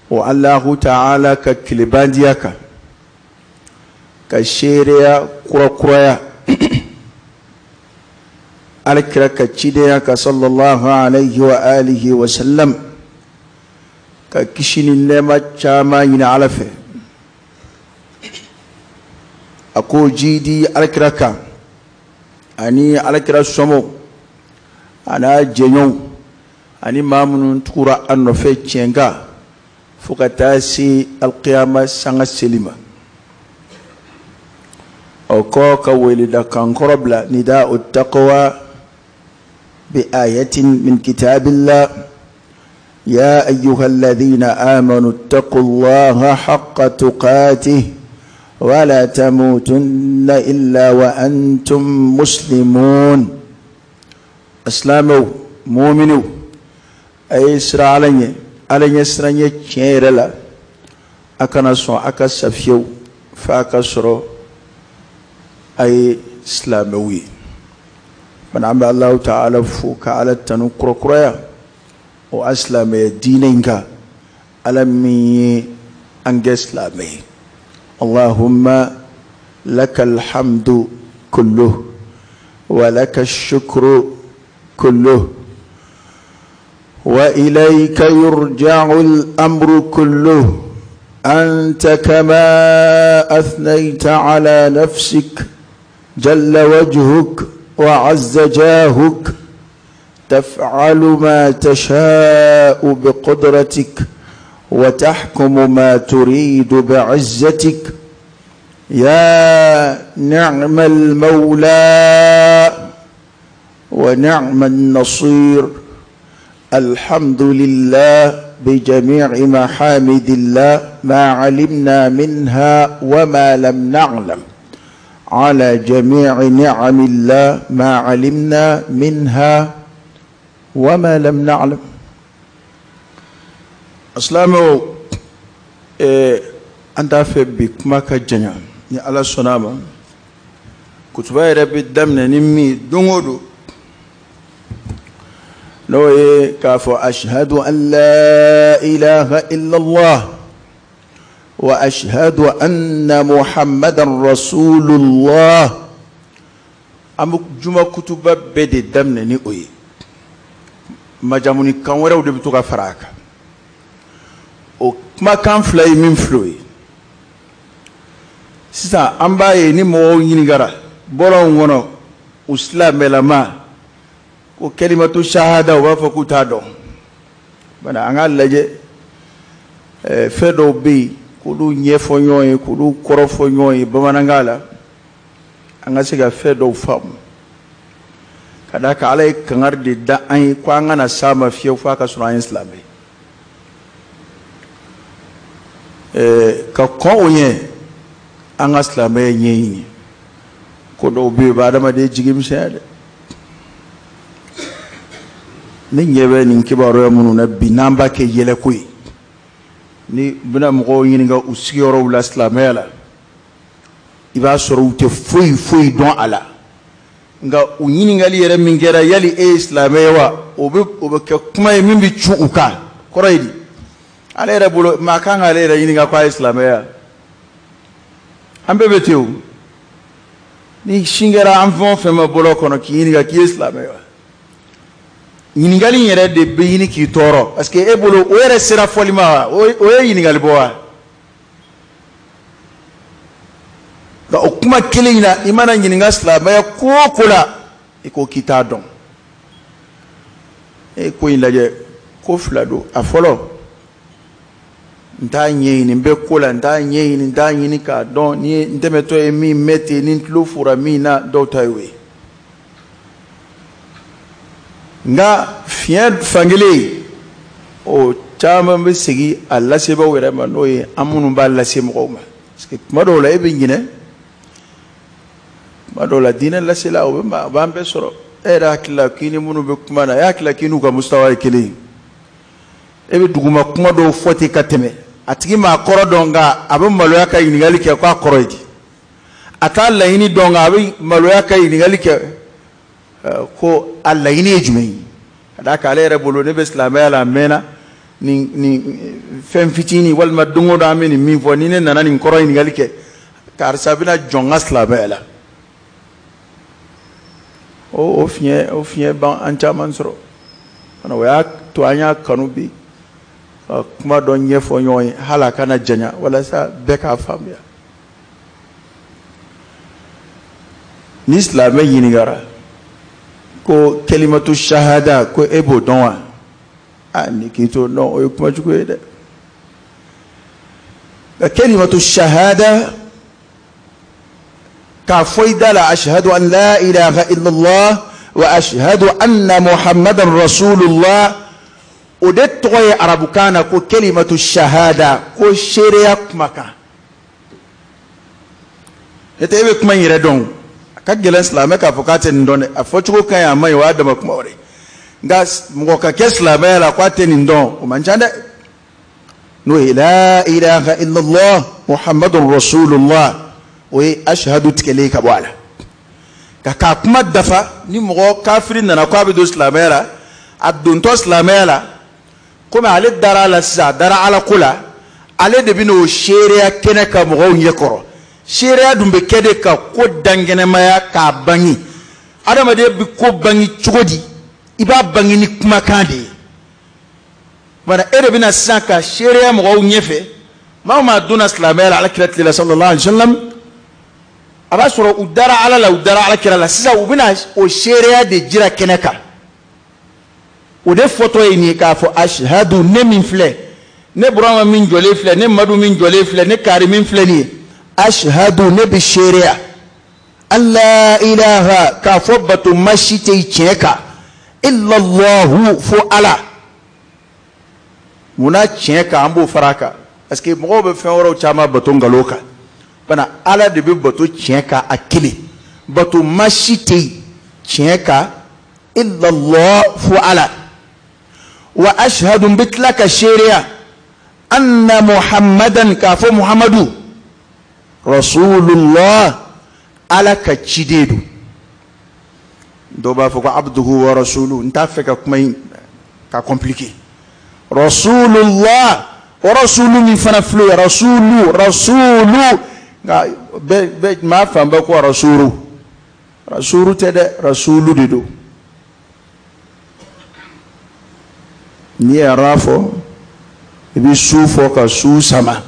O Alahu Taala ka tilebandiya kan ka seereya kurakuraya alakira ka cidenya kan sallallahu alayhi wa alihi wa sallam ka kisi ni nɛɛma caman ɲini Ala fɛ a k'o jiidi alakira kan ani alakira sɔmɔw a n'a jɛɲɔgɔnw ani maa minnu tugura a nɔfɛ tiɲɛ kan fo ka taa se alkiyama sanga seli ma. O kɔ ka weleda kan kɔrɔ bila nida'u taqwa bi ayatin min kitabillah ya ayyuha alladhina amanu ittaqullaha haqqa tuqatih wa la tamutunna illa wa antum muslimun. Asilamɛw, muminiw, a ye siran Ala ɲɛ, Ala ɲɛ siran ɲɛ tiɲɛ yɛrɛ la, a kana sɔn a ka sa fiyewu f'a ka sɔrɔ a ye silamɛw ye. Fana an bɛ Alahu Taala fo ka Ala tanu kurakuraya o a silamɛya diinɛ in kan, Ala min ye an kɛ silamɛ ye. Allahumma lakal hamdu kulluh wa laka shukru kulluh wa ilayka yurja'u al-amru kulluh anta kama athnayta ala nafsik jalla wajhuk wa azza jahuk taf'alu ma tasha'u biqudratik wa tahkumu ma turidu bi'izzatik ya ni'mal mawla wa ni'man nasir. Alhamdulillah bijami'i mahamidillah ma alimna minha wa ma lam na'lam ala jami'i ni'amillah ma alimna minha wa ma lam na'lam. Asilamɛw, an t'a fɛ bi kuma ka janya ni Ala sɔnna a ma. Kutuba yɛrɛ bɛ daminɛ ni min don o don, n'o ye k'a fɔ ashhadu an la ilaha illallah wa ashhadu anna muhammadan rasulullah. An bɛ juma kutuba bɛɛ de daminɛ ni o ye. Majamuni kan wɛrɛw de bɛ to ka fara a kan. O kumakan fila ye min filɛ o ye. Sisan an b'a ye ni mɔgɔw ɲininkara bɔlɔnw kɔnɔ u silamɛlama ko kalimatu shahada, u b'a fɔ k'u t'a dɔn. Bana an k'a lajɛ, fɛn dɔw bɛ yen k'olu ɲɛfɔ ɲɔgɔn ye, k'olu kɔrɔfɔ ɲɔgɔn ye bamanankan la, an ka se ka fɛn dɔw faamu. Ka d'a kan Ala ye kangari de da an ye ko an kana s'a ma fiyewu f'a ka sɔrɔ an ye silamɛ ye. Ka kɔn o ɲɛ, an ka silamɛya ɲɛɲini. Ko dɔw bɛ yen o bɛ adamaden jigi misɛnya dɛ. Ne ɲɛ bɛ nin kibaruya minnu na bi n'an b'a kɛ yɛlɛko ye, ni bɛna mɔgɔw ɲininka u sigiyɔrɔw la silamɛya la, i b'a sɔrɔ u tɛ foyi foyi dɔn a la. Nka u ɲininkali yɛrɛ min kɛra yali e ye silamɛ ye wa, o bɛ kɛ kuma ye min bɛ cun u kan. Kɔrɔ ye di? Ale yɛrɛ bolo maa kan k'ale yɛrɛ ɲininka k'a ye silamɛ ye wa? An bɛɛ bɛ ten o. Ni sin kɛra an fɛn o fɛn ma bɔlɔn kɔnɔ k'i ɲininka k'i ye silamɛ ye wa, ɲininkali in yɛrɛ de bɛ ɲini k'i tɔɔrɔ, parce que e bolo o yɛrɛ sera fɔli ma wa, o ye ɲininkali bɔ wa? Nka o kuma kelen in na, i mana ɲininka silamɛya ko o ko la, i ko k'i t'a dɔn. E ye ko in lajɛ, ko fila don. A fɔlɔ, n t'a ɲɛɲini, n bɛ ko la, n t'a ɲɛɲini, n t'a ɲini k'a dɔn. Ni n tɛmɛtɔ ye min mɛn ten, ni n tulo fora min na, dɔw ta y'o ye. Nka fiɲɛ fankelen, o caman bɛ segin a lasebaaw yɛrɛ ma, n'o ye an minnu b'a lase mɔgɔw ma. Parce que tuma dɔw la e bɛ ɲinɛ, tuma dɔw la diinɛ lasela o b'an bɛɛ sɔrɔ. E yɛrɛ hakili la k'i ni minnu bɛ kuma na, e hakili la k'i n'u ka mustawa ye kelen ye. E bɛ duguma kuma dɔw fɔ ten ka tɛmɛ, a tigi m'a kɔrɔ dɔn, nka a bɛ maloya ka ɲininkali kɛ k'a kɔrɔ ye di. A t'a laɲini dɔn, nka a bɛ maloya ka ɲininkali kɛ ko a laɲini ye jumɛn ye. Ka d'a kan ale yɛrɛ bolo ne bɛ silamɛya la a mɛnna, Nin fɛn fitinin walima don o don an bɛ nin min fɔ, ni ne nana nin kɔrɔ ɲininkali kɛ, karisa bɛna jɔn n ka silamɛya la. O fiɲɛ b'an an caman sɔrɔ. O y'a to an y'a kanu bi ka kuma dɔ ɲɛfɔ ɲɔgɔn ye, hali a kana janya, walasa bɛɛ k'a faamuya. Ni silamɛ ɲininkara ko kalimatu shahada, ko e b'o dɔn wa? A ni k'i t'o dɔn, o ye kuma jugu ye dɛ. Nka kalimatu shahada, k'a fɔ i da la ashhadu an la ilaha illallah wa ashhadu anna muhammadan rasulullah, o de tɔgɔ ye arabukan na ko kalimatu shahada, ko seereya kumakan. Ne tɛ e bɛ kuma in yɛrɛ dɔn. A ka gɛlɛn silamɛ k'a fɔ k'a tɛ nin dɔn dɛ. A fɔcogo ka ɲi, a ma ɲi, o y'a dama kuma wɛrɛ ye. Nka mɔgɔ ka kɛ silamɛya la k'a tɛ nin dɔn, o man ca dɛ. N'o ye la ilaha illallah muhammadun rasulullah, o ye ashhadu tigɛlen ka bɔ a la ka k'a kuma dafa. Ni mɔgɔ kafiri nana k'a bɛ don silamɛya la, a dontɔ silamɛya la, komi ale dara a la sisan, a dara ala ko la, ale de bɛ n'o seereya kɛnɛ ka mɔgɔw ɲɛkɔrɔ. Seereya dun bɛ kɛ de ka ko dankɛnɛmaya, k'a bange. Adamaden bɛ ko bange cogo di? I b'a bange ni kumakan de ye. Bana e de bɛna sisan ka seereya mɔgɔw ɲɛfɛ. Maa o maa donna silamɛya la ala kira tile la, sallallahu alaihi wa sallam, a b'a sɔrɔ u dara ala la, u dara ala kira la. Sisan u bɛna o seereya de jira kɛnɛ kan. O de fɔtɔ ye nin ye, k'a fɔ ashhadu, ne min filɛ, ne Burama min jɔlen filɛ, ne Madu min jɔlen filɛ, ne Kari min filɛ nin ye, ashhadu, ne bɛ seereya, an la ilaha, k'a fɔ bato ma si tɛ yen tiɲɛ kan, illallahu, fo ala. Munna tiɲɛ kan an b'o fara a kan? Parce que mɔgɔw bɛ fɛn wɛrɛw caman bato nkalon kan. Bana ala de bɛ bato tiɲɛ kan, a kelen. Bato ma si tɛ yen tiɲɛ kan, illallah, fo ala. Wa ashhadu, n bɛ tila ka seereya, anna muhammadan, k'a fɔ muhammadu, rasulullah, ala ka ciden don. Dɔw b'a fɔ ko abduhu wa rasuluhu. N t'a fɛ ka kuma in ka compliquer. Rasulullah, o rasulu min fana filɛ o ye, rasulu, rasulu, nka bɛɛ bɛɛ maa fanba ko rasulu. Rasulu tɛ dɛ, rasulu de don. N'i ye ra fɔ, i bɛ su fɔ ka su sama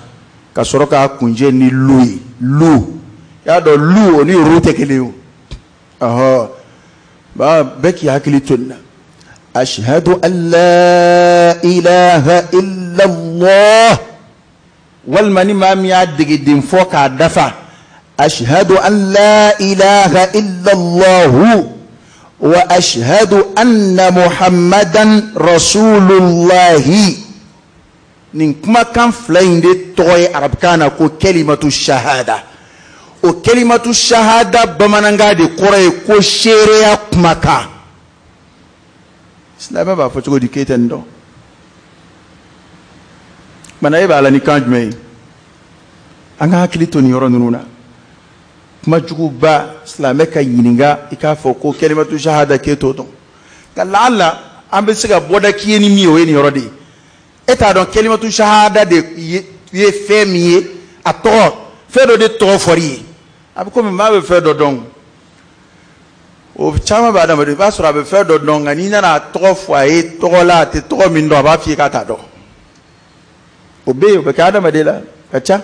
ka sɔrɔ k'a kuncɛ ni lu ye. Lu, i y'a dɔn, lu o ni ru tɛ kelen ye o. Ɔhɔ, ba bɛɛ k'i hakili to nin na. Ashhadu an la ilaha illallah, walima ni maa min y'a degeden fɔ k'a dafa, ashhadu an la ilaha illallahu wa ashhadu anna muhammadan rasulullahi. Nin kumakan fila in de tɔgɔ ye arabukan na ko kalimatu shahada. O kalimatu shahada bamanankan de kɔrɔ ye ko seereya kumakan. Silamɛ b'a fɔ cogo di k'e tɛ nin dɔn? Mana e b'a la ni kan jumɛn ye? An ka hakili to nin yɔrɔ ninnu na. Kuma juguba, silamɛ ka ɲininka, i k'a fɔ ko kalimatu shahada, k'e t'o dɔn. Nka laala an bɛ se ka bɔda k'i ye ni min ye, o ye nin yɔrɔ de ye. E t'a dɔn kalimatu shahada de ye fɛn min ye, a tɔgɔ, fɛn dɔ de tɔgɔ fɔr'i ye. A bɛ komi maa bɛ fɛn dɔ dɔn, o caman bɛ adamaden, i b'a sɔrɔ a bɛ fɛn dɔ dɔn, nka n'i nana a tɔgɔ fɔ a ye tɔgɔ la, a tɛ tɔgɔ min dɔn, a b'a f'i ye k'a t'a dɔn. O bɛ yen, o bɛ kɛ adamaden la ka ca.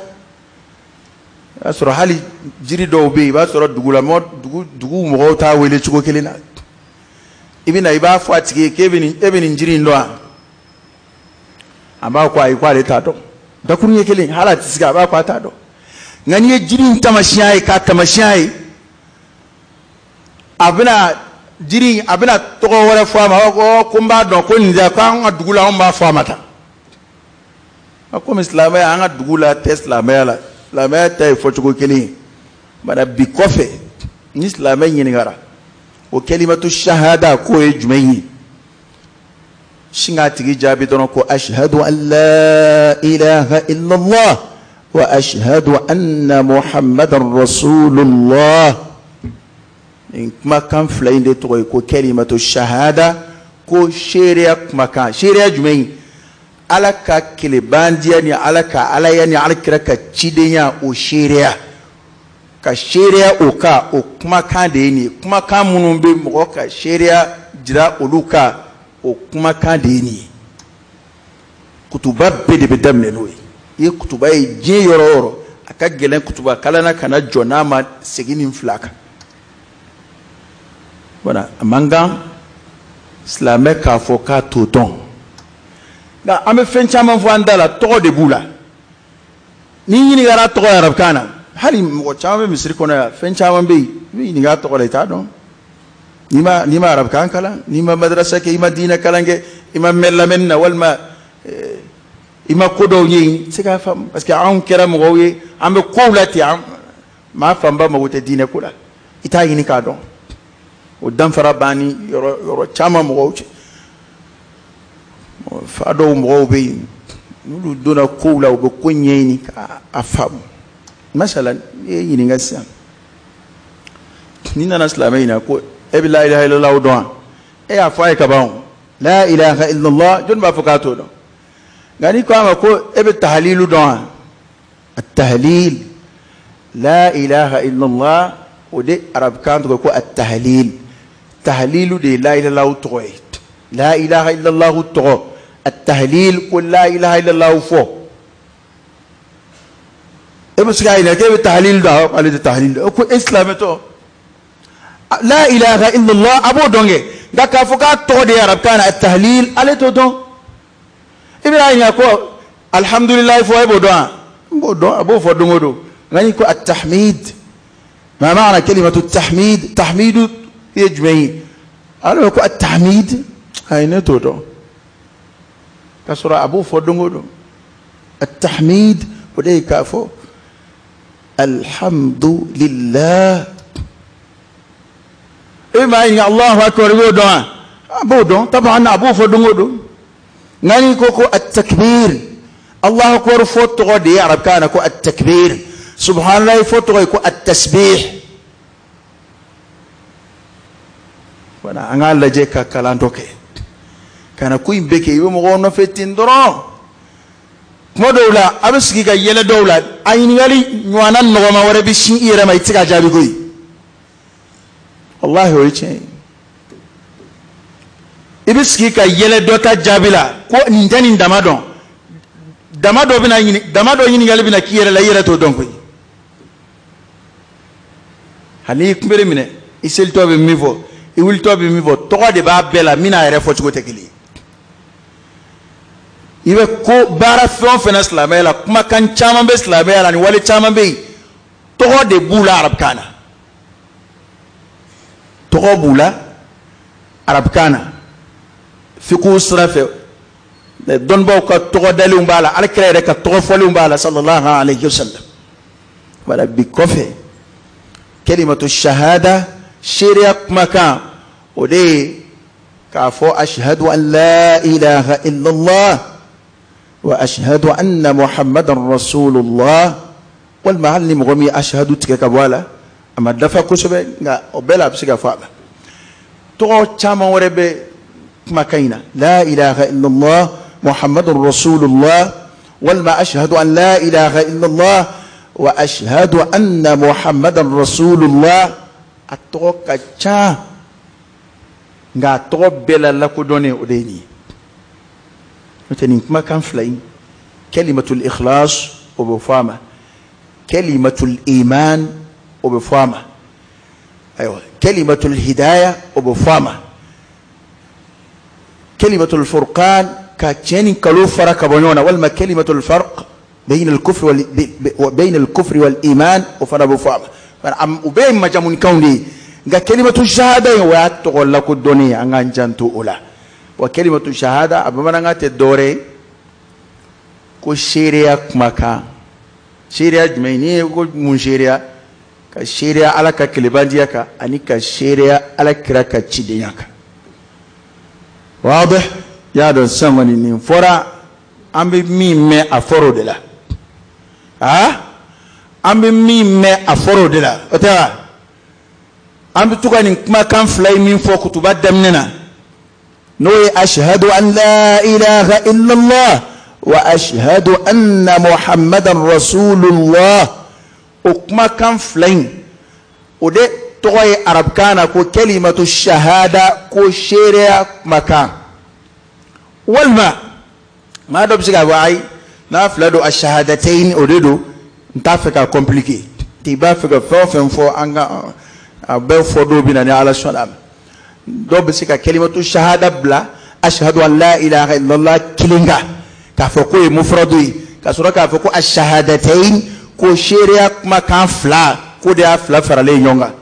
I b'a sɔrɔ hali jiri dɔw bɛ yen, i b'a sɔrɔ dugulamɔgɔ, dugu dugu mɔgɔw t'a wele cogo kelen na. I bɛ na, i b'a fɔ a tigi ye k'e bɛ nin, e bɛ nin jiri in dɔn wa? A b'a ko ayi, ko ale t'a dɔn. Dakuru ɲɛ kelen, hali a tɛ se, a b'a ko a t'a dɔn. Nka n'i ye jiri in taamasiyɛn ye, k'a taamasiyɛn ye, a bɛna jiri, a bɛna tɔgɔ wɛrɛ fɔ a ma. A b'a fɔ ko n b'a dɔn, ko nin tɛ, ko an ka dugu la anw b'a fɔ a ma tan. Komi silamɛya, an ka dugu la tɛ silamɛya la, silamɛya ta ye fɔcogo kelen ye. Bana bi kɔfɛ, ni silamɛ ɲininkara o kalimatu shahada k'o ye jumɛn ye, sin k'a tigi jaabi dɔrɔn ko ashhadu an la ilaha illallah wa ashhadu anna muhammadan rasulullah. Nin kumakan fila in de tɔgɔ ye ko kalimatu shahada, ko seereya kumakan. Seereya jumɛn ye? Ala ka kelebandiya ni Ala ka alaya ni Ala kira ka cidenya o seereya ka seereya o kan, o kumakan de ye nin ye. Kumakan minnu bɛ mɔgɔ ka seereya jira olu kan, o kumakan de ye nin ye. Kutuba bɛɛ de bɛ daminɛ n'o ye. I ye kutuba ye diɲɛ yɔrɔ o yɔrɔ, a ka gɛlɛn kutuba kalanna kana jɔ n'a ma segin nin fila kan. Voilà, a man kan silamɛ k'a fɔ k'a t'o dɔn. Nka an bɛ fɛn caman fɔ an da la, tɔgɔ de b'u la. N'i ɲininkara tɔgɔ arabukan na, hali mɔgɔ caman bɛ misiri kɔnɔ yan, fɛn caman bɛ yen, i bɛ ɲininka tɔgɔ la, i t'a dɔn. N'i ma arabukan kalan, n'i ma madarasa kɛ, i ma diinɛ kalan kɛ, i ma mɛn lamɛnni na, walima i ma ko dɔw ɲɛɲini, i tɛ se k'a faamu. Parce que anw kɛra mɔgɔw ye, an bɛ kow la ten, an maa fanba mago tɛ diinɛ ko la, i t'a ɲini k'a dɔn. O danfara b'an ni yɔrɔ caman mɔgɔw cɛ. Fa dɔw mɔgɔw bɛ yen, n'olu donna kow la, u bɛ ko ɲɛɲini k'a faamu. Masala, n'i ye ɲininka sisan, n'i nana silamɛ ɲininka ko e bɛ la ilaha illallah dɔn wa? E y'a fɔ a ye ka ban o, la ilaha illallah, jɔnni b'a fɔ k'a t'o dɔn? Nka n'i ko a ma ko e bɛ tahalilu dɔn wa? At-tahlil, la ilaha illallah, o de arabukan tɔgɔ ko at-tahlil. Tahlilu de ye la ilaha illallah tɔgɔ ye. La ilaha illallah tɔgɔ at-tahlil, ko la ilaha illallah fɔ. E bɛ se k'a ɲininka k'e bɛ tahlil dɔn? Ale tɛ tahlil dɔn. Ko e silamɛ tɔ, la ilaha illallah, a b'o dɔn kɛ, nka k'a fɔ k'a tɔgɔ de ye arabukan na at-tahlil, ale t'o dɔn. I bɛna ɲininka ko alhamdulilayi fɔ, e b'o dɔn wa? N b'o dɔn, a b'o fɔ don o don. Nka n'i ko at-tahmid, ma maana kalimatu tahmid, tahmidu ye jumɛn ye? Ale ko at-tahmid, ayi ne t'o dɔn. K'a sɔrɔ a b'o fɔ don o don. At-tahmid, o de ye k'a fɔ alhamdulillah. E m'a ɲininka Allahu akbar, i b'o dɔn wa? A b'o dɔn, taban a b'o fɔ don o don. Nka n'i ko ko at-takbir, Allahu akbar fɔ tɔgɔ de ye arabukan na ko at-takbir, subhanallah fɔ tɔgɔ ye ko at-tasbih. Voilà, an k'a lajɛ ka kalan dɔ kɛ, ka na ko in bɛɛ kɛ i bɛ mɔgɔw nɔfɛ ten dɔrɔn. Kuma dɔw la a bɛ sigi ka yɛlɛ dɔw la, a ɲininkali ɲɔgɔnna nɔgɔma wɛrɛ bɛ sin i yɛrɛ ma, i tɛ se k'a jaabi koyi. Walahi o ye tiɲɛ ye. I bɛ sigi ka yɛlɛ dɔ ta jaabi la ko nin tɛ nin dama dɔn, dama dɔ bɛna ɲini, dama dɔ ɲininkali bɛna k'i yɛrɛ la, i yɛrɛ t'o dɔn koyi. Hali n'i kunbere minɛ, i selitɔ bɛ min fɔ, i wulitɔ bɛ min fɔ, tɔgɔ de b'a bɛɛ la, min n'a yɛrɛ fɔcogo tɛ kelen ye. I bɛ ko baara fɛn o fɛn na silamɛya la, kumakan caman bɛ silamɛya la, ani wale caman bɛ yen, tɔgɔ de b'u la arabukan na. Tɔgɔ b'u la arabukan na. Fiqhu sira fɛ, dɔnnibaaw ka tɔgɔ dalenw b'a la, alakira yɛrɛ ka tɔgɔ fɔlenw b'a la, sallallahu alayhi wa sallam. Wala bi kɔfɛ, kalimatu shahada, seereya kumakan, o de ye k'a fɔ ashhadu an la ilaha illallah wa ashhadu anna muhammadan rasulullah. Walima hali ni mɔgɔ min ye ashhadu tigɛ ka bɔ a la, a ma dafa kosɛbɛ, nka o bɛɛ la a bɛ se ka fɔ a la. Tɔgɔ caman wɛrɛ bɛ kumakan in na, la ilaha illallah muhammadun rasulullah, walima ashhadu an la ilaha illallah wa ashhadu anna muhammadan rasulullah. A tɔgɔ ka ca, nka a tɔgɔ bɛɛ la lakodɔnnen o de ye nin ye. N'o tɛ nin kumakan fila in, kalimatul ikhlas o bɛ fɔ a ma, kalimatul iman o bɛ fɔ a ma, ayiwa kalimatul hidaya o bɛ fɔ a ma, kalimatul furqan ka tiɲɛ ni nkalon fara ka bɔ ɲɔgɔn na, walima kalimatul farq bayna al-kufri wal iman o fana bɛ fɔ a ma. O bɛɛ ye majamunikanw de ye, nka kalimatu shahada in o y'a tɔgɔ lakodɔnnen ye, an k'an janto o la. Wa kalimatu shahada a bamanankan tɛ dɔwɛrɛ ye ko seereya kumakan. Seereya jumɛn? N'i ye ko mun seereya? Ka seereya Ala ka kelebandiya kan, ani ka seereya Ala kira ka cidenya kan. Wadih? Y'a dɔn sisan kɔni nin fɔra, an bɛ min mɛn a fɔra o de la. An bɛ min mɛn a fɔra o de la, o tɛ wa? An bɛ to ka nin kumakan fila in min fɔ kutuba daminɛ na, n'o ye ashhadu an la ilaha illallah wa ashhadu anna muhammadan rasulullah. O kumakan fila in o de tɔgɔ ye arabukan na ko kalimatu shahada, ko seereya kumakan. Walima maa dɔ bɛ se k'a fɔ ayi, n'a fila don ashahadatain o de don, n t'a fɛ ka compliquer. I b'a fɛ ka fɛn o fɛn fɔ an ka a bɛɛ fɔ dɔw bɛ na ni Ala sɔnna a ma. Dɔw bɛ se ka kalimatu shahada bila ashhadu an la ilaha illallah kelen kan k'a fɔ k'o ye mufradu ye, ka sɔrɔ k'a fɔ ko ashahadatain, ko seereya kumakan fila, k'o de y'a fila faralen ɲɔgɔn kan.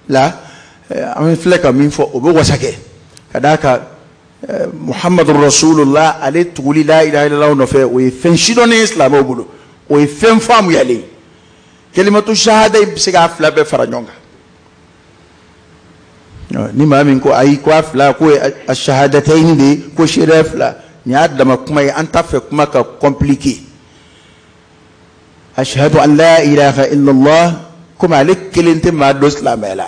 La an filɛ ka min fɔ o bɛ wasa kɛ ka d'a kan Muhammadu Rasulullah ale tuguli la ilaha illallah nɔfɛ, o ye fɛn sidɔnnen ye silamɛw bolo, o ye fɛn faamuyalen ye. Kalimatu shahada in bɛ se k'a fila bɛɛ fara ɲɔgɔn kan. Ni maa min ko ayi, ko a fila k'o ye ashahadatayn de ye, ko seereya fila, nin y'a dama kuma ye, an t'a fɛ kuma ka compliqué. Ashhadu an la ilaha illallah, komi ale kelen tɛ maa dɔ silamɛya la,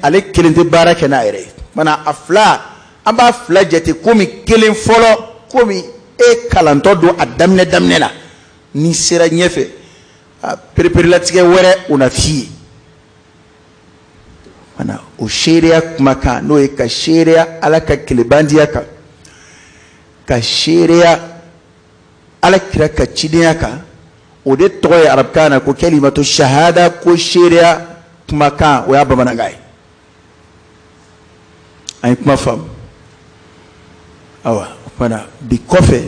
ale kelen tɛ baara kɛ n'a yɛrɛ ye. Mana a fila, an b'a fila jate komi kelen fɔlɔ, komi e kalantɔ don a daminɛ daminɛ la, n'i sera ɲɛfɛ a pereperelatigɛ wɛrɛ o na f'i ye. Mana o seereya kumakan, n'o ye ka seereya Ala ka kelebandiya kan, ka seereya Ala kira ka cidenya kan, o de tɔgɔ ye arabukan na ko kalimatu shahada, ko seereya kumakan, o y'a bamanankan ye. An ye kuma faamu. Awa o kumana bi kɔfɛ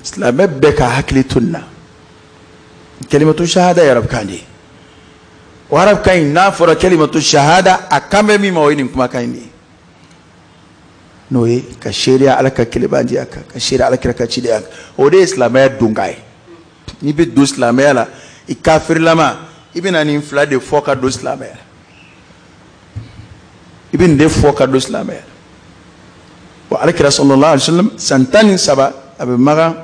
silamɛ bɛɛ ka hakili to nin na. Kalimatu shahada ye arabukan de ye. O arabukan in n'a fɔra kalimatu shahada, a kan bɛ min ma o ye nin kumakan in de ye, n'o ye ka seereya Ala ka kelebandiya kan, ka seereya Ala kira ka cidenya kan. O de ye silamɛya donkan ye. N'i bɛ don silamɛya la, i kafirilama, i bɛna nin fila de fɔ ka don silamɛya la. I bɛ nin de fɔ ka don silamɛya la. Wa Ala kira sallallahu alaihi wasallam san 13 a bɛ Makan,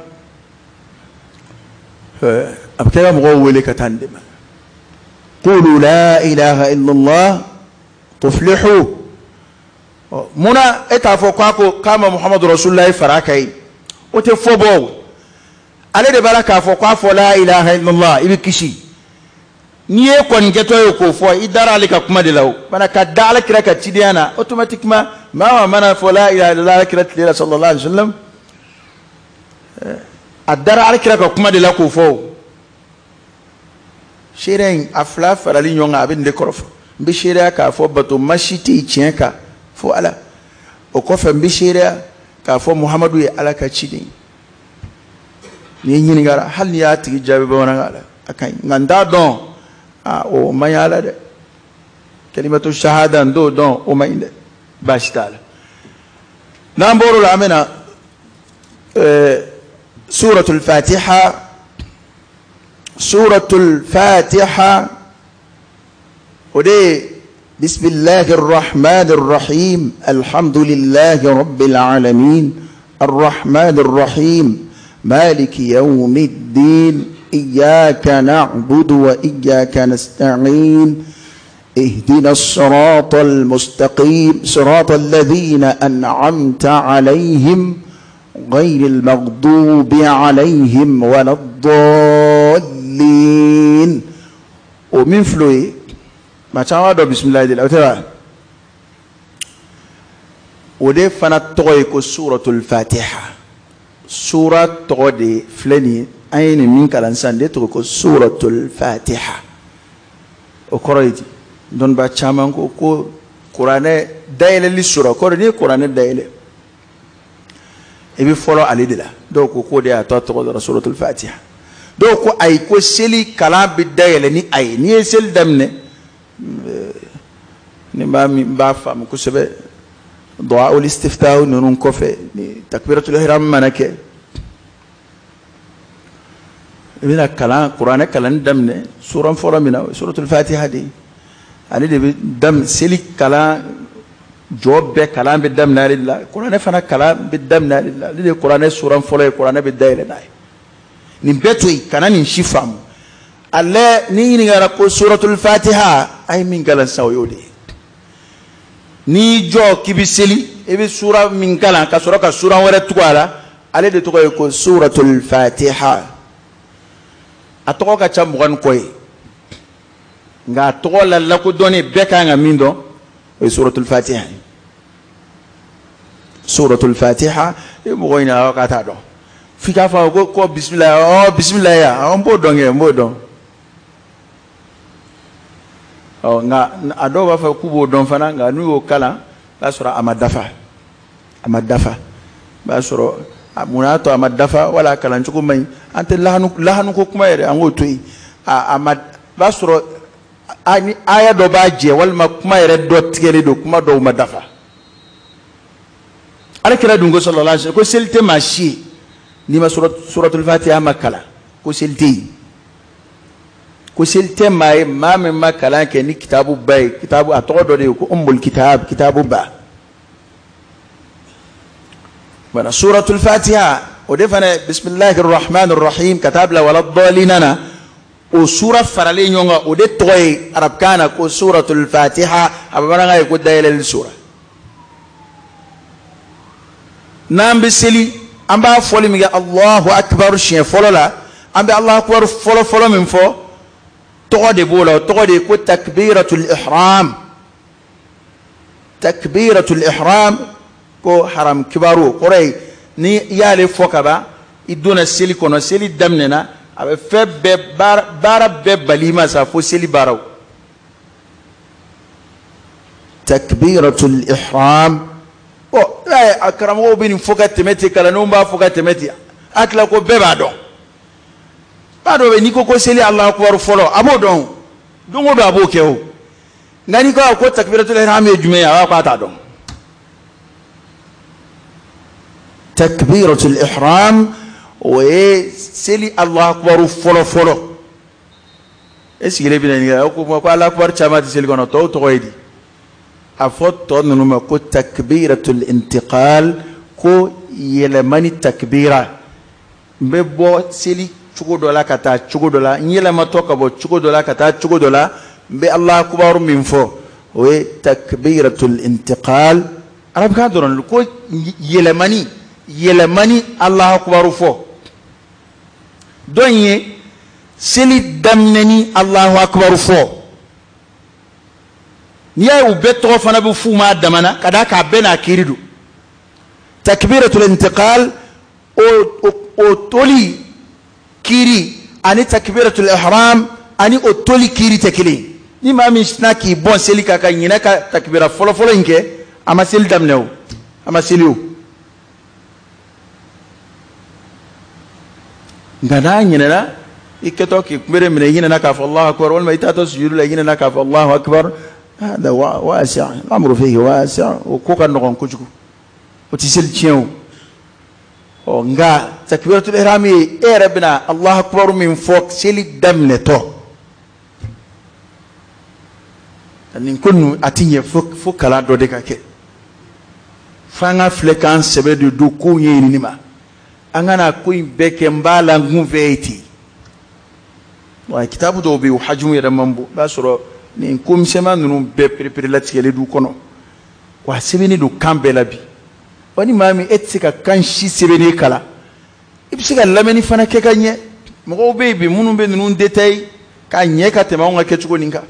a bɛ kɛ ka mɔgɔw wele ka taa nin de ma. Qulu la ilaha illallah tuflihu. Munna e t'a fɔ k'a ko k'a ma Muhammadu Rasulullahi fara kan ye? O tɛ fɔ bɔ. Ale de b'a la k'a fɔ k'a fɔ la ilaha illallah i bɛ kisi. N'i ye kɔni kɛtɔ ye k'o fɔ, i dara ale ka kuma de la o. Mana ka da Ala kira ka cidenya na, automatiquement maa o maa mana fɔ la ilaha illallah Ala kira tile la sallallahu alaihi wasallam, a dara Ala kira ka kuma de la k'o fɔ o. Seereya in a fila farali ɲɔgɔn kan, a bɛ nin de kɔrɔ fɔ. N bɛ seereya k'a fɔ bato ma si tɛ yen tiɲɛ kan fo Ala. O kɔfɛ n bɛ seereya k'a fɔ Muhamadu ye Ala ka ciden ye. N'i ɲininkara, hali n'i y'a tigi jaabi bamanankan la, a ka ɲi. Nka n t'a dɔn, o man ɲi a la dɛ. Kalimatu shahada n t'o dɔn, o man ɲi dɛ, baasi t'a la. N'an bɔr'o la, an bɛ na suratul Fatiha. Suratul Fatiha o de ye bismillahir rahmanir rahim, alhamdulillahi rabbil alamin, arrahmanir rahim, maliki yawmiddin, iyyaka na'budu wa iyyaka nasta'in, ihdina as-siratal mustaqim, siratal ladhina an'amta alayhim, ghayril maghdubi alayhim waladdallin. O min filɛ ye, maa caman b'a dɔn bisimilahi de la, o tɛ wa? O de fana tɔgɔ ye ko suratul Fatiha. Sura tɔgɔ de filɛ nin ye, an ye nin min kalan sisan, de tɔgɔ ko suratul Fatiha. O kɔrɔ ye di? Dɔnnibaa caman ko ko kuranɛ dayɛlɛli sura, kɔrɔ n'i ye kuranɛ dayɛlɛ i bɛ fɔlɔ ale de la. Dɔw ko k'o de y'a tɔ tɔgɔ dɔrɔn suratul Fatiha. Dɔw ko ayi, ko seli kalan bɛ dayɛlɛ ni a ye. N'i ye seli daminɛ, ni maa min b'a faamu kosɛbɛ, du'a ul istiftah ninnu kɔfɛ, ni takbiratul ihram mana kɛ, i bɛna kalan kuranɛ kalanni daminɛ suran fɔlɔ min na, o ye suratul Fatiha de ye. Ale de bɛ daminɛ seli kalan, jɔ bɛɛ kalan bɛ daminɛ ale de la, kuranɛ fana kalan bɛ daminɛ ale de la. Ale de ye kuranɛ suran fɔlɔ ye, kuranɛ bɛ dayɛlɛ n'a ye. Nin bɛɛ to yen, kana nin si faamu. Ale ni ɲininkara ko suratul Fatiha, a ye min kalan sisan o y'o de ye. N'i jɔ k'i bɛ seli, i bɛ sura min kalan ka sɔrɔ ka suran wɛrɛ tugu a la, ale de tɔgɔ ye ko suratul fatiha. A tɔgɔ ka ca 20 ni kɔ ye, nka a tɔgɔ la lakodɔnnen bɛɛ kan ka min dɔn, o ye suratul fatiha ye. Suratul fatiha, e mɔgɔ ɲininka k'a t'a dɔn, f'i k'a fɔ ko bisimila, bisimila ya, n b'o dɔn kɛ, n b'o dɔn. Ɔ nka a dɔw b'a fɔ k'u b'o dɔn fana, nka n'u y'o kalan, i b'a sɔrɔ a ma dafa, a ma dafa. I b'a sɔrɔ mun y'a to a ma dafa, wala a kalancogo man ɲi. An tɛ lahanu ko kuma yɛrɛ, an k'o to yen. A ma, i b'a sɔrɔ ni aya dɔ b'a jɛ, walima kuma yɛrɛ dɔ tigɛlen don, kuma dɔw ma dafa. Ala kira dun ko sallallahu alaihi wasallam ko seli tɛ maa si ye n'i ma suratul fatiha ma kalan, ko seli tɛ yen. Ko seli tɛ maa ye maa min ma kalan kɛ ni kitabu ba ye, kitabu a tɔgɔ dɔ de ye ko ummul kitab, kitabu ba. Voilà, suratul fatiha o de fana bismillahir rahmanir rahim ka taa bila wala dɔlina na, o sura faralen ɲɔgɔn kan, o de tɔgɔ ye arabukan na ko suratul fatiha, a bamanankan ye ko dayɛlɛli sura. N'an bɛ seli, an b'a fɔli min kɛ Allahu akbar siɲɛ fɔlɔ la, an bɛ Allahu akbar fɔlɔ fɔlɔ min fɔ, tɔgɔ de b'o la, o tɔgɔ de ye ko takbiratul ihram. Takbiratul ihram ko haram kibaru, kɔrɔ ye ni i y'ale fɔ ka ban, i donna seli kɔnɔ, seli daminɛna, a bɛ fɛn bɛɛ baara bɛɛ bali ma sa fo seli baaraw. Takbiratul ihram. Ɔ a karamɔgɔw bɛ nin fɔ ka tɛmɛ ten, kalandenw b'a fɔ ka tɛmɛ ten, a tila ko bɛɛ b'a dɔn. B'a dɔn bɛ n'i ko seli Allahu akbar fɔlɔ, a b'o dɔn, don o don a b'o kɛ o. Nka n'i ko takbiratul ihram ye jumɛn ye, a b'a fɔ k'a t'a dɔn. Takbiratul ihram o ye seli Allahu akbar fɔlɔ fɔlɔ. E sigilen bɛna ɲininka ko ko Allahu akbar caman tɛ seli kɔnɔ, tɔw tɔgɔ ye di? A fɔ tɔ ninnu ma ko takbiratul intiqal, ko yɛlɛmani takbira. N bɛ bɔ seli cogo dɔ la ka taa cogo dɔ la, n yɛlɛmatɔ ka bɔ cogo dɔ la ka taa cogo dɔ la, n bɛ Allahu akbar min fɔ, o ye takbiratul intiqal. Arabukan dɔrɔn ko yɛlɛmani, yɛlɛmani Allahu akbar fɔ. Dɔ in ye seli daminɛni Allahu akbar fɔ. N'i y'a ye u bɛɛ tɔgɔ fana bɛ f'u ma a dama na, ka d'a kan a bɛɛ n'a kiiri don. Takbiratul intiqal o toli kiiri ani takbiratul ihram ani o toli kiiri tɛ kelen. Ni maa min sinna k'i bɔn seli kan ka ɲinɛ ka takbira fɔlɔfɔlɔ in kɛ, a ma seli daminɛ o, a ma seli o. Nka n'a ɲinɛna, i kɛtɔ k'i kunbere minɛ, i ɲinɛna k'a fɔ Allahu akbar, walima i taatɔ sujudu la, i ɲinɛna k'a fɔ Allahu akbar, hada wasi' al-amru fihi wasi', o ko ka nɔgɔn kojugu, o tɛ seli tiɲɛ o. Ɔ nka takbiratul ihram ye e yɛrɛ bɛna Allahu akbar min fɔ seli daminɛtɔ. Nin ko ninnu a ti ɲɛ fo kalan dɔ de ka kɛ. F'an ka filɛ k'an sɛbɛ de don kow ɲɛɲinini ma. An kana ko in bɛɛ kɛ n b'a la n kun fɛ ye ten. Wa kitabu dɔw bɛ yen, o hajumu yɛrɛ man bon, i b'a sɔrɔ nin ko misɛnman ninnu bɛɛ pereperelatigɛlen d'u kɔnɔ. Wa a sɛbɛnnen don kan bɛɛ la bi. Wa ni maa min e tɛ se ka kan si sɛbɛnnen kalan, i bɛ se ka lamɛnni fana kɛ ka ɲɛ. Mɔgɔw bɛ yen bi minnu bɛ ninnu détail k'a ɲɛ ka tɛmɛ anw ka kɛcogo nin kan.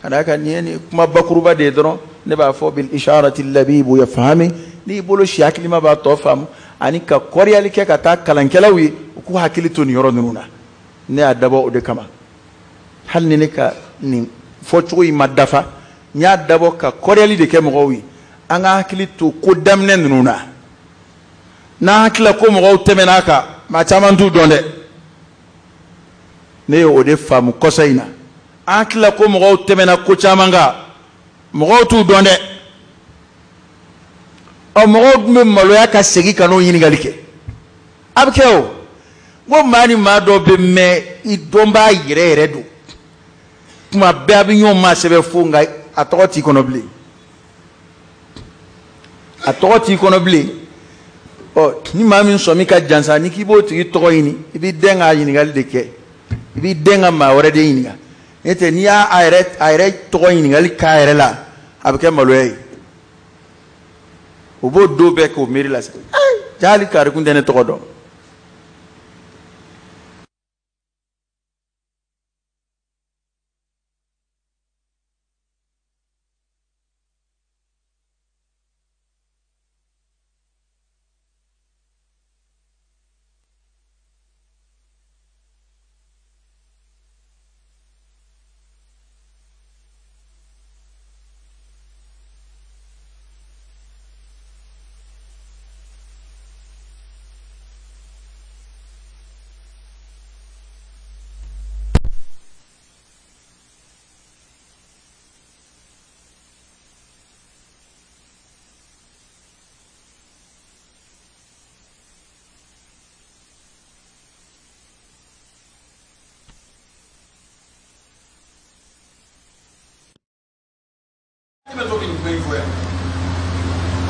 Ka d'a kan nin ye nin kuma bakuruba de ye dɔrɔn, ne b'a fɔ bil isharati labibu yafhami, n'i bolo si hakilima b'a tɔ faamu, ani ka kɔriyali kɛ ka taa kalankɛlaw ye u k'u hakili to nin yɔrɔ ninnu na. Ne y'a dabɔ o de kama. Hali ni ne ka nin fɔcogo in ma dafa, n y'a dabɔ ka kɔriyali de kɛ mɔgɔw ye. An ka hakili to ko daminɛ ninnu na. N'an hakili ko mɔgɔw tɛmɛna a kan, maa caman t'u dɔn dɛ. Ne ye o de faamu kɔsa in na. An hakili ko mɔgɔw tɛmɛna ko caman kan, mɔgɔw t'u dɔn dɛ. Ɔ mɔgɔw tun bɛ maloya ka segin ka n'o ɲininkali kɛ. A bɛ kɛ o. N ko maa ni maa dɔ bɛ mɛn, i dɔnbaa yɛrɛ yɛrɛ don. Tuma bɛɛ a bɛ ɲɔgɔn maa sɛbɛn fo, nka a tɔgɔ t'i kɔnɔ bilen. A tɔgɔ t'i kɔnɔ bilen. Ɔ ni maa min sɔmi ka jan sa, ni k'i b'o tigi tɔgɔ ɲini, i b'i dɛn k'a ɲininkali de kɛ. I b'i dɛn ka maa wɛrɛ de ɲininka. N'o tɛ n'i y'a yɛrɛ tɔgɔ ɲininkali k'a yɛrɛ la, a bɛ kɛ maloya ye. O b'o don bɛɛ k'o miiri la sa. Jali karikun tɛ ne tɔgɔ dɔn.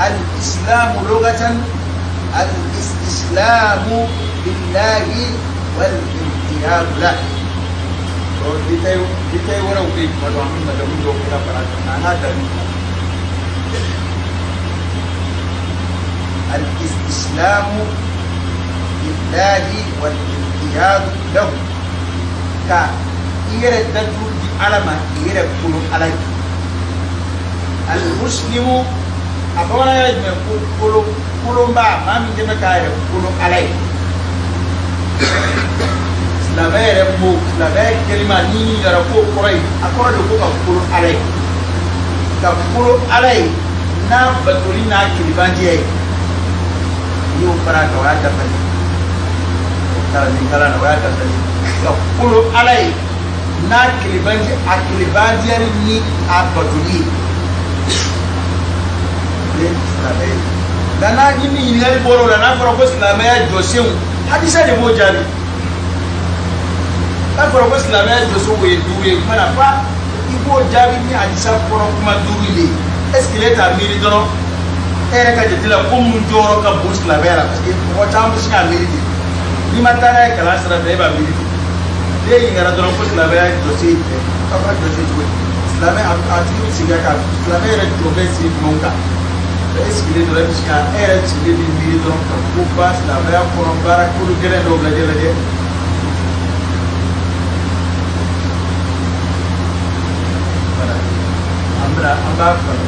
الإسلام لغة الاستسلام لله والانقياد له. الاستسلام لله والانقياد له. كا إيرة دي علامة إيرة كل عليك. المسلم أبونا يجمع كل كل ما من جمع كاير كل عليه. سلامة ربو سلامة كلمة نيني ربو كراي أقرأ لكم كل عليه. كل عليه نا بتولي نا كلمة جي. يوم فرا كويا تفني. كلا نكلا نويا تفني. كل عليه نا كلمة جي أكلمة جي ني أبتولي. Nana ni ni ɲininkali bɔra o la n'a fɔra ko silamɛya jɔsenw hadisa de b'o jaabi n'a fɔra ko silamɛya jɔsenw o ye duuru ye kuma na fa i b'o jaabi ni hadisa kɔnɔ kuma duuru de ye est ce que e t'a miiri dɔrɔn e yɛrɛ ka jate la ko mun jɔyɔrɔ ka bon silamɛya la parce que mɔgɔ caman bɛ sin k'a miiri ten n'i ma taa n'a ye kalan sira fɛ e b'a miiri ten n'e ɲininkara dɔrɔn ko silamɛya jɔsen ye jumɛn k'a fɔra jɔsen cogo di silamɛ a tigi bɛ segin a kan silamɛ yɛrɛ jɔ bɛ sen jumɛnw kan. E sigilen dɔrɔn e bɛ se ka e yɛrɛ sigilen bɛ miiri dɔrɔn ka ko ba silamɛya kɔnɔ baara kolo gɛlɛn dɔw lajɛ lajɛ. Voilà an bɛna an b'a kanu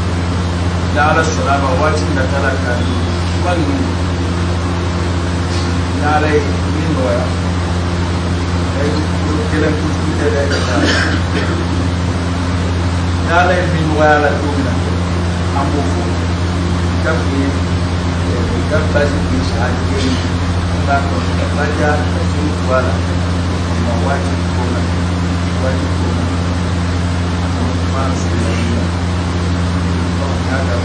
ni Ala sɔnna a ma waati nata la ka kuma ninnu ni Ala ye min nɔgɔya ayi kolo gɛlɛn kojugu tɛ dɛ ni Ala ye min nɔgɔya la don min na an b'o fɔ. Kaf basi shahadatain ba fatiha da sun wala amma wajib ko na wajib ko na amma su ne haka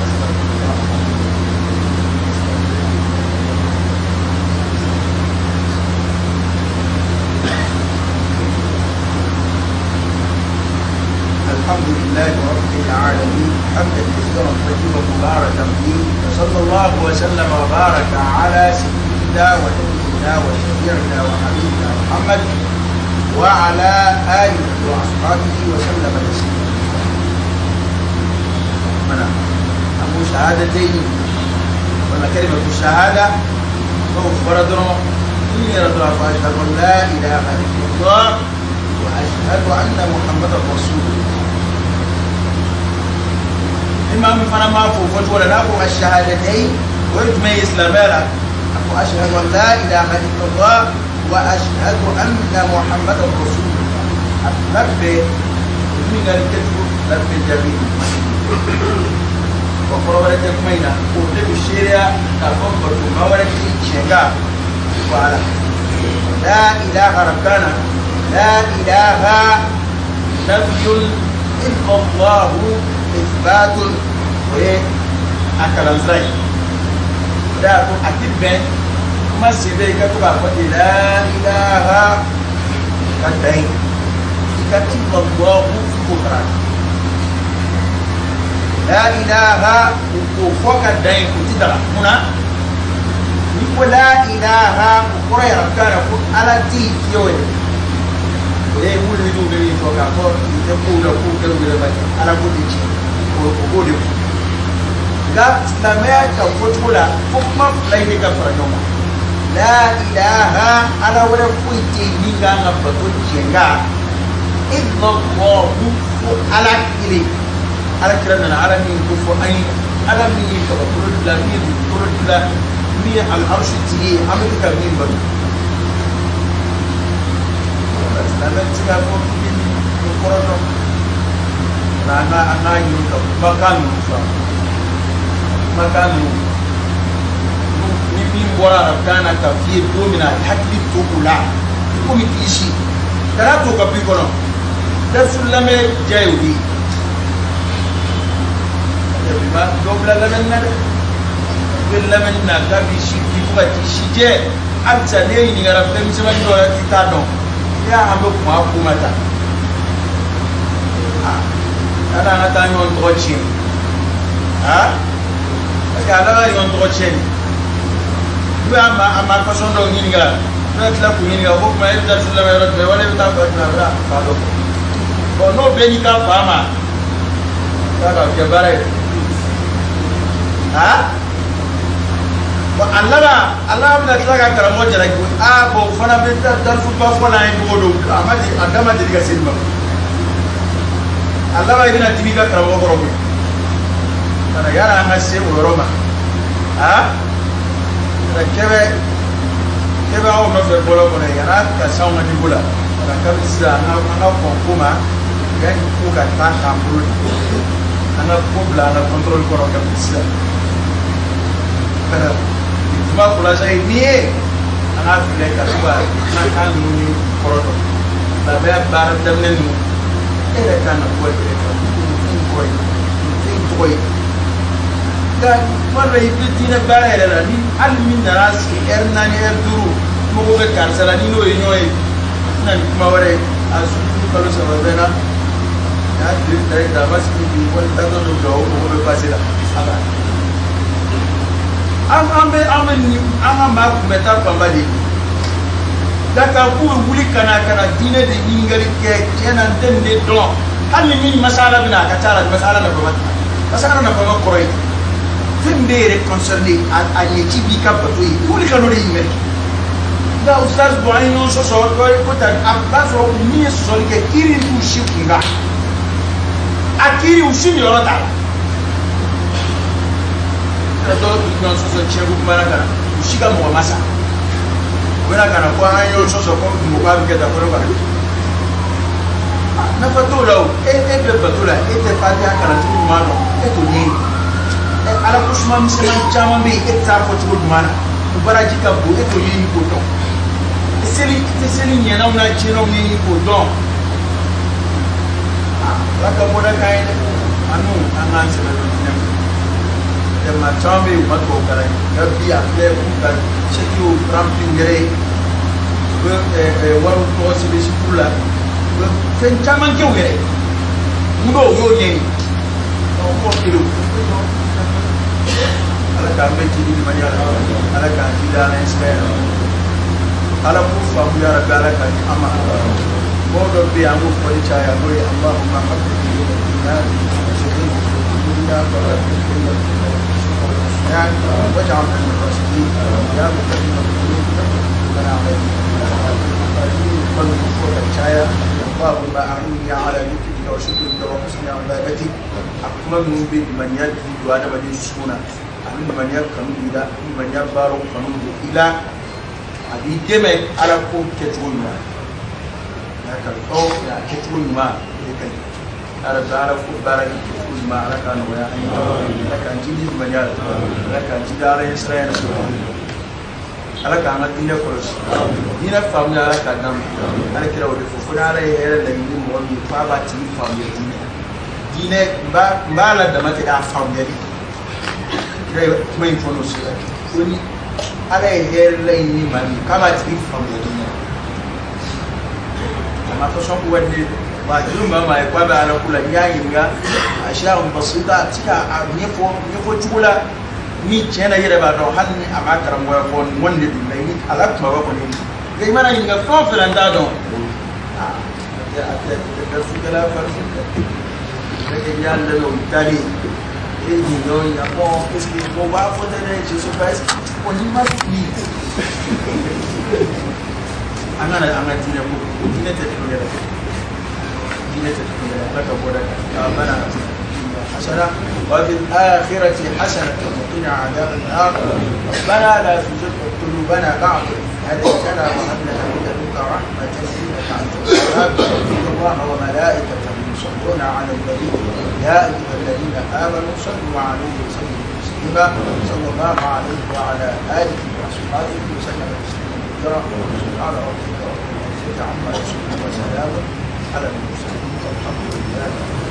الحمد لله رب العالمين حمدا كثيرا طيبا مباركا فيه وصلى الله وسلم وبارك على سيدنا ونبينا وشفيعنا وحبيبنا محمد وعلى آله وأصحابه وسلم تسليما. أبو شهادتين ولا كلمة الشهادة فهو فرض فأشهد أن لا إله إلا الله وأشهد أن محمدا رسول الله. إمام فأنا ما فوت ولا لا الشهادتين ويجمع إسلام أشهد أن لا إله إلا الله وأشهد أن محمدا رسول الله. لبي من قال كتب لبي جميل وقرب لك مينا وتب الشريعة تفكر ما ولك شجاع وعلى لا إله ربنا لا إله نفي إلا الله إثبات وأكل زي لا أكتب ما سيبي كتب لا إله كتبين كتب الله كفرا لا إله وفوق الدين كتدرا هنا يقول لا إله كفرا ربنا على تي يوي ويقول لي دوبي فوق فوق يقول لك كل على كل شيء. Nka silamɛya ka fɔcogo la fo kuma fila in de ka fara ɲɔgɔn kan. La ilaha ala wɛrɛ foyi tɛ yen min kan ka bato tiɲɛ kan illallahu fo ala kelen. Ala kira nana ala min ko fɔ an ye, ala min ye kabakolo dilan, min ye dugukolo dilan, min ye al'arsu tigi ye, an bɛ ka min bato. Silamɛ tɛ se k'a fɔ k'i bɛ nin kɔrɔ dɔn. Nka an k'a ɲini ka kumakan ninnu faamu. Kumakan ninnu ni min bɔra arabukan na ka f'i ye don min na, hakili to o la i komi kilisi kana to ka b'i kɔnɔ. Darisu lamɛn diya ye o de ye. Bi ma dɔ bila lamɛnni na dɛ. I bɛ lamɛnni na kabi si bi fo ka t'i si jɛ. Halisa n'e ɲininkara fɛn misɛnmanin dɔ la k'i t'a dɔn, n'i y'a an bɛ kuma a ko ma ta. Yala an ka taa ɲɔgɔn tɔgɔ tiɲɛ. Parce que a laban ɲɔgɔn tɔgɔ tiɲɛ de. N'u y'a ma a ma fasɔn dɔw ɲininka, n'u y'a tila k'u ɲininka ko tuma e bɛ taa lamɛn yɔrɔ jumɛn, wala e bɛ taa fa jumɛn, a bɛna fa dɔ fɔ. Bɔn n'o bɛɛ n'i ka fa ma, k'a ka kɛ baara ye. Bɔn a laban bɛna tila ka karamɔgɔ jalaki ko bɔn o fana bɛ taa darifuba fɔ la an ye don o don, a ma deli a da ma deli ka se nin ma. A laban i bɛna dimi i ka karamɔgɔ kɔrɔ koyi. Kana yala an ka se o yɔrɔ ma. Kɛbɛ kɛbɛ aw nɔfɛ bɔlɔ kɔnɔ yen, kana ka s'anw ka niveau la. Kana kabini sisan an ka kɔn ko ma, yanni ko ka taa k'an bolo de. An ka ko bila an ka contrôle kɔrɔ kabini sisan. Kuma kulasa ye min ye, an k'a filɛ ka to ka kumakan ninnu ni kɔrɔ dɔn. Silamɛya baara daminɛ ninnu, e yɛrɛ kan ka bɔ e yɛrɛ kan nin fɛn in kɔrɔ ye, nin fɛn in tɔgɔ ye. Nka kuma dɔ la i bɛ diinɛ baara yɛrɛ la, ni hali min nana sigi ɛri naani ɛri duuru mago bɛ karisa la, ni n'o ye ɲɔgɔn ye, a tɛna ni kuma wɛrɛ ye. A su kalo saba bɛ na, a y'a tile fila ye ta, a ma sigi bi wali taatɔ dɔ bila o mago bɛ pase la. A b'a an bɛ ni an ka maa kunbɛta fanba de ye. Nka k'u bɛ wuli ka na diinɛ de ɲininkali kɛ, tiɲɛ na n tɛ nin de dɔn. Hali ni min masala bɛ na, a ka ca la masala nafama tɛ. Masala nafama kɔrɔ ye fɛn min bɛ yɛrɛ concerné, a ɲɛci b'i ka bato ye, i wuli ka n'o de ɲininkali kɛ. Nka ustaz bɔn an ye ɲɔgɔn sɔsɔ ko tan, a b'a sɔrɔ min ye sɔsɔli kɛ kiiri t'u si kun kan, a kiiri u si niyɔrɔ t'a la. Dɔw tun ɲɔgɔn sɔsɔ tiɲɛ ko kuma na ka na u si ka mɔgɔ ma sa, u bɛna ka na ko an ye ɲɔgɔn sɔsɔ ko mɔgɔ bɛ kɛ tan ko ne ka nafa t'o la o. E bɛ bato la, e tɛ fatiha kalancogo ɲuman dɔn, e t'o ɲɛɲini. Ala ko suma misɛnman caman bɛ yen, e t'a fɔ cogo ɲuman na, o baraji ka bon, e t'o ɲɛɲini k'o dɔn. Seli i tɛ seli ɲɛnaw n'a tiɲɛnaw ɲɛɲini k'o dɔn. Ala ka bɔda k'an ye dɛ, an n'u an k'an sɛbɛ don diinɛ ma. Maa caman bɛ yen u ma tubabu kalan kɛ, nka bi a filɛ k'u ka sɛkiw rempli u yɛrɛ ye, u bɛ wariw tɔgɔ sɛbɛn sifuru la, u bɛ fɛn caman kɛ u yɛrɛ ye. Mun bɛ o y'o ɲɛɲini. Mɔgɔ kelen ala k'an bɛɛ jidi limaniya la, ala k'an jidi ala ɲɛ sira la, ala k'u faamu ya rabi, ala k'a di an ma. Mɔgɔ dɔ bɛ yen an k'o fɔli caya, n'o ye Allahumma habbib ilayna واجعلنا من الراشدين يا مقدم القلوب ربنا عليك اللهم أعني على ذكرك وشكرك وحسن عبادتك. أكمل من بمن يدي وأنا بدي سكونا أمن من يكمل إلى من يبارك فنون إلى أبي دم على كم كتقول ما لكن أو يا كتقول ما لكن على بارك بارك كتقول ما على كانوا يا لكن جدي من يال لكن جدي على إسرائيل ala k'an ka diinɛ kɔlɔsi, diinɛ faamuya ala k'a d'an ma. Ala kira o de fɔ fo n'ala ye hɛrɛ laɲini mɔgɔ min ye f'a b'a tigi faamuya diinɛ diinɛ n b'a la dama tɛ k'a faamuyali. Kira ye kuma in fɔ n'o sira ye ko ni ala ye hɛrɛ laɲini maa min ye k'a b'a tigi faamuya diinɛ a ma fɔ sɔn ko wari de wa juru maa maa ye k'a bɛ ala ko la n'i y'a ɲininka a siya basita a ti ka a ɲɛfɔ ɲɛfɔ cogo la ni tiɲɛ na i yɛrɛ b'a dɔn hali ni a m'a karamɔgɔya fɔ nin kɔni de don mɛ ni ala kumaba kɔni ye nka i mana ɲininka fɛn o fɛn la n t'a dɔn a tɛ dafukɛla fari ne kɛ i y'a lamɛn o taalen i E nin yɔrɔ in na, bon, est ce que bon b'a fɔ tɛ dɛ, je sais pas, est ce que bon n'i ma fili, an ka na an ka diinɛ ko, diinɛ tɛ tulonkɛ la, diinɛ tɛ tulonkɛ la. Ala ka bɔda kan. ربنا آتنا في الدنيا حسنة وفي الآخرة حسنة وقنا عذاب النار. ربنا لا تزغ قلوبنا بعد إذ هديتنا وهب لنا من لدنك رحمة إنك أنت الوهاب. إن الله وملائكته يصلون على النبي يا أيها الذين آمنوا صلوا عليه وسلموا تسليما. صلى الله عليه وعلى آله وأصحابه وسلم تسليما كثيرا. سبحان ربك رب العزة عما يصفون وسلام على المرسلين والحمد لله.